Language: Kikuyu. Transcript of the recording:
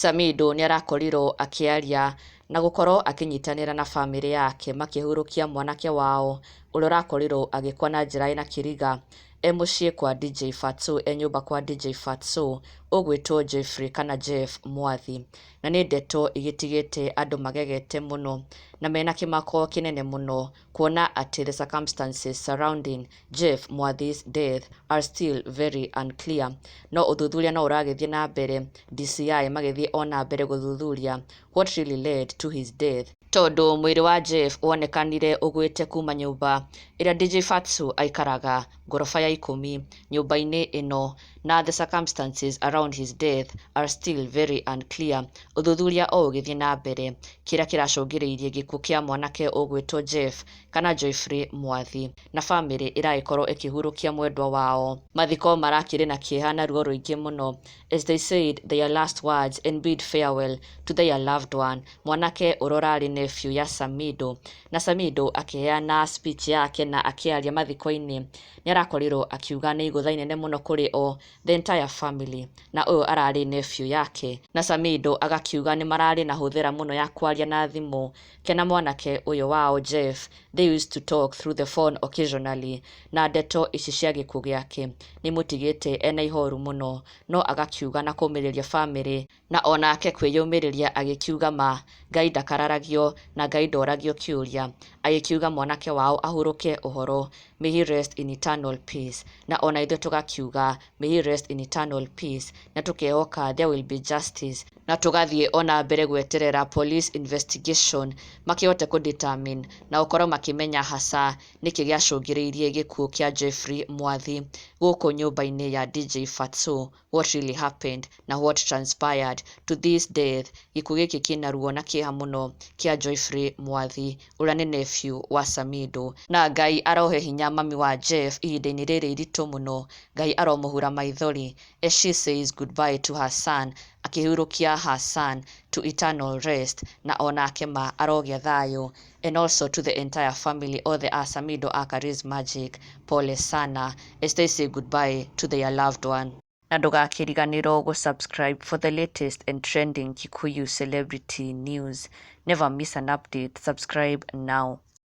Samidoh nĩarakorirwo akĩaria na gũkorwo akĩnyitanĩra na bamĩrĩ yake makĩhurũkia mwanake wao ũrĩa ũrakorirwo agĩkua na njĩra ĩna kĩriga e mũciĩ kwa DJ Fatxo, e nyũmba kwa DJ Fatxo ũgwĩtwo Jeffrey kana Jeff Mwathi. Na nĩ ndeto igĩtigĩte andũ magegete mũno na mena kĩmako kĩnene mũno kuona atĩ the circumstances surrounding Jeff Mwathi's death are still very unclear. No ũthuthuria no ũragĩthiĩ na mbere, DCI magĩthiĩ o na mbere gũthuthuria what really led to his death, tondũ mwĩrĩ wa Jeff wonekanire ũgwĩte kuma nyũmba ĩrĩa DJ Fatxo aikaraga ngoroba ya 10 nyũmba-inĩ ĩno, na the circumstances around his death are still very unclear. Ũthuthuria o ũgĩthiĩ na mbere kĩrĩa kĩracũngĩrĩirie gĩkuũ kĩa mwanake ũgwĩtwo Jeff kana Joyfrey Mwathi, na bamĩrĩ ĩragĩkorwo ĩkĩhurũkia mwendwa wao. Mathiko marakĩrĩ na kĩeha na ruo rũingĩ mũno as they said their last words and bid farewell to their loved one, mwanake ũrĩa ũrarĩ nephew ya Samidoh. Na Samidoh akĩheana speech yake na akĩaria mathiko-inĩ, nĩ arakorirwo akiuga nĩ igũtha inene mũno kũrĩ o the entire family, na ũyũ ararĩ nephew yake. Na Samidoh agakiuga nĩ mararĩ na hũthĩra mũno ya kwaria na thimũ kena mwanake ũyũ wao Jeff. They used to talk through the phone occasionally, na ndeto ici cia gĩkuũ gĩake nĩ mũtigĩte ena ihoru mũno, no agakiuga na kũmĩrĩria bamĩrĩ na onake kwĩyũmĩrĩria, agĩkiuga ma Ngai ndakararagio na Ngai ndoragio kĩũria, agĩkiuga mwanake wao ahurũke ũhoro, may he rest in eternal peace. Na ona ithuĩ tũgakiuga may he rest in eternal peace, na tũkehoka there will be justice, na tũgathiĩ ona mbere gweterera police investigation makĩhote kũ determine na gũkorwo makĩmenya hasa nĩkĩ gĩacũngĩrĩirie gĩkuũ kĩa Jeffrey Mwathi gũkũ nyũmba-inĩ ya DJ Fatxo, what really happened na what transpired to this death. Gĩkuũ gĩkĩ kĩna ruo na kĩeha mũno kĩa Joyfrey Mwathi ũrĩa nĩ nephew wa Samidoh. Na Ngai arohe hinya mami wa Jeff ihinda-inĩ rĩrĩ iritũ mũno. Ngai aromũhura maithori as she says goodbye to her son, akĩhurũkia her son to eternal rest, na onake ma arogĩa thayũ. And also to the entire family, othe a Samidoh a Charismagic Magic, pole sana as they say goodbye to their loved one. Na ndũgakĩriganĩrwo gũ-subscribe for the latest and trending Kikuyu celebrity news. Never miss an update. Subscribe now.